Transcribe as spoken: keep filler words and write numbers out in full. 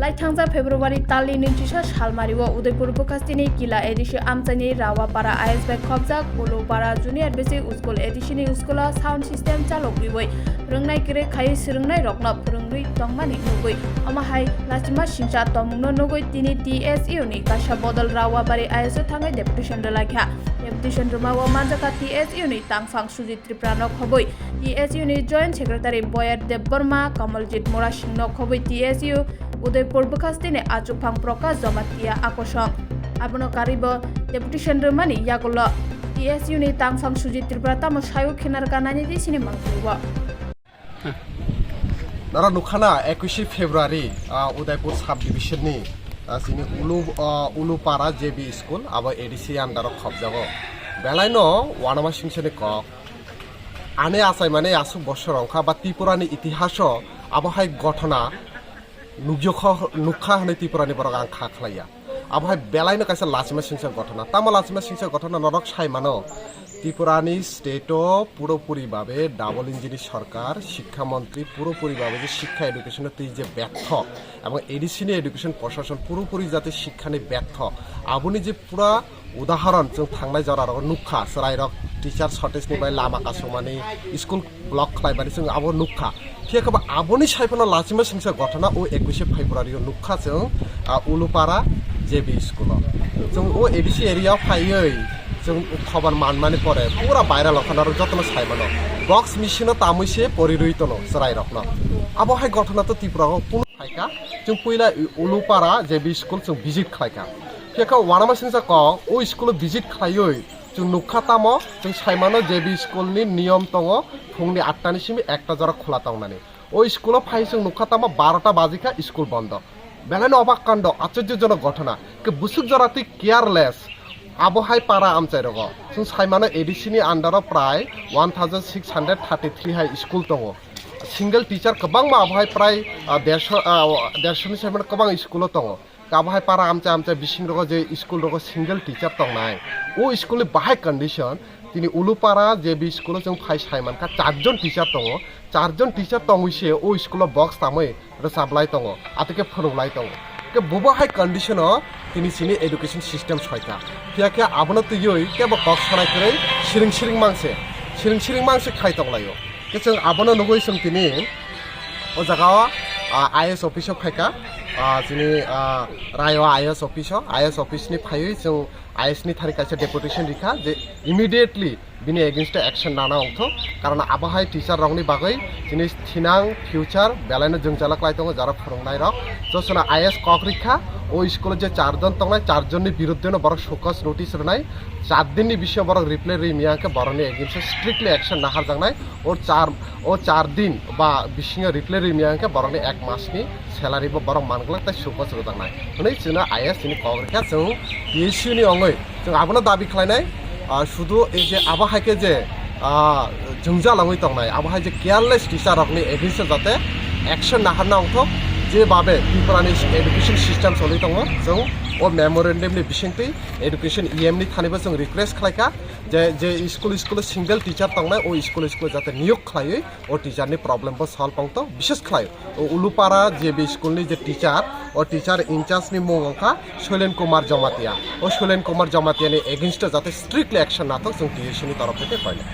Tei thangsa February talni nwichisa salmario Udaipur bwkhastini Kila A D C amchaini Rawapara I S bai khopjak Ulupara Junior Basic School A D C ni school o sound system chalok riwi phwrwngnai kwrwi khai swrwngnairokno phwrwngwi tongmani nugwi, omo hai lachima singcha tongmungno nugwi tini T S U ni kaisa bodol Rawapari I S o thangwi deputation rwlaikha. Deputation rwmao manjakha T S U ni tangphang Sujit Tripura no khobwi, T S U ni Joint Secretary Boyer Debbarma, Kamaljit Murasing no khobwi T S U Udaipur bwkhastini achukphang Prakash Jamatia akosong. Abono karwibo deputation rwmani yagulo T S U ni tangphang Sujit Tripura tamo sayo khinarwkha nainai di sini mangpiliwo. Nara nukhana ekushi February, ah, Udaipur sub division ni, ah, sini Ulu, ah, Ulupara J B school abo A D C under o khopjago. Belaino wanama singsa ni kok. Ani achai mane aswk bosor wngkha ba Tripura ni itihaso abo hai ghotona nukjokha, nukha hwnwi Tripura ni borok ang kha khlaiya. Abo hai belaino kaisa lachima singsa ghotona. Tamo lachima singsa ghotona norok sai mano. Tripura ni state o puropuri babe double engine ni sorkar, shikha montri puropuri babe je shikha education o twi je betho, ebong A D C ni education proshason puropuri jate shikha ni betho. Aboni je pura udaharon chwng thangnai jora rogo nukha, chwrai rok teacher shortage ni bai lama kasumani, school block khlaimani chwng abo nukha. Phiya khe ba aboni sai phano lachima singsa ghotona o ekushi February o nukha chwng, ah, Ulupara J B school o. Chwng o A D C area o phaiwi chwng khobor manmani pore pura viral wngkha, naro jotono sai mano. Box machine o tamwi se porirwi tono chwrai rokno. Abo hai ghotona to Tripura o kunu phaikha. Chwng puila Ulupara J B school chwng visit khlaikha. Phiya khe wanama singsa kok o school o visit khlaiwi chwng nukha tamo, chwng sai mano J B school ni niyom tongo phungni atta ni simi ekta jora khula tongnani. O school o phai chwng nukha tamo barota baji kha school bondo. Belaino obak kando, achorjojonok ghotona. Ke busuk jora twi careless. Abo hai para amchai rogo. Chwng sai mano A D C ni under o prai one thousand six hundred thirty-three hai school tongo. Single teacher kwbangma abo hai prai, ah, dersho, ah, dersho ni sai mano kwbang school o tongo. Abo hai para amchai amchai bising rogo je school rogo single teacher tongnai. O school ni bahai condition, tini Ulupara J B school o chwng phai sai mankha, charjon teacher tongo. Charjon teacher tongwi se o school o box tamwi rwchaplai tongo, atwkhe phwrwnglai tongo. Ke bobo hai condition o tini chini education system soikha. Phiya khe abono twiwi kebo kok sanai kwrwi siring siring mangse, siring siring mangse khai tonglaio. Khe chwng abono nugwi chwng tini o jaga o, ah, I S office o phaikha, ah, chini, ah, Rayo I S office o, I S office ni phaiwi chwng I S ni thani kaisa deputation rikha je immediately bini against o action nana ongthok, karon abo hai teacher rokni bagwi chini thinang future belaino jwngjala klai tongo, jara phwrwngnai rok. Chosona I S kok rikha, o school o je charjon tongnai, charjon ni biruddhe no borok show cause notice rwnai, char din ni bisingo borok reply rwi maya khe borokni against o strictly action naharjaknai. O char, o char din ba bisingo reply rwi maya khe borokni ek mas ni salary bo borok manglak tei show cause rwjaknai hwnwi chwngno I S ni kok rikha. Chwng T S U ni ongwi chwng abono dabi khlainai, ah, sudu ei je abo hai khe je, ah, jwngjal wngwi tongnai, abo hai je careless teacher rokni against o jate action naharna ongthok, je babe Tripura ni education system choli tongo, chwng o memorandum ni bisingtwi education E M ni thani bo chwng request khlaikha je, je school, school o single teacher tongnai, o school, school o jate niyok khlaiwi o teacher ni problem bo solve wngthok, bishes khlai o Ulupara J B school ni je teacher, o teacher in charge ni mung wngkha Shoilen Kumar Jamatia. O Shoilen Kumar Jamatia ni against o jate strictly action nathok chwng T S U ni torof theke koinai.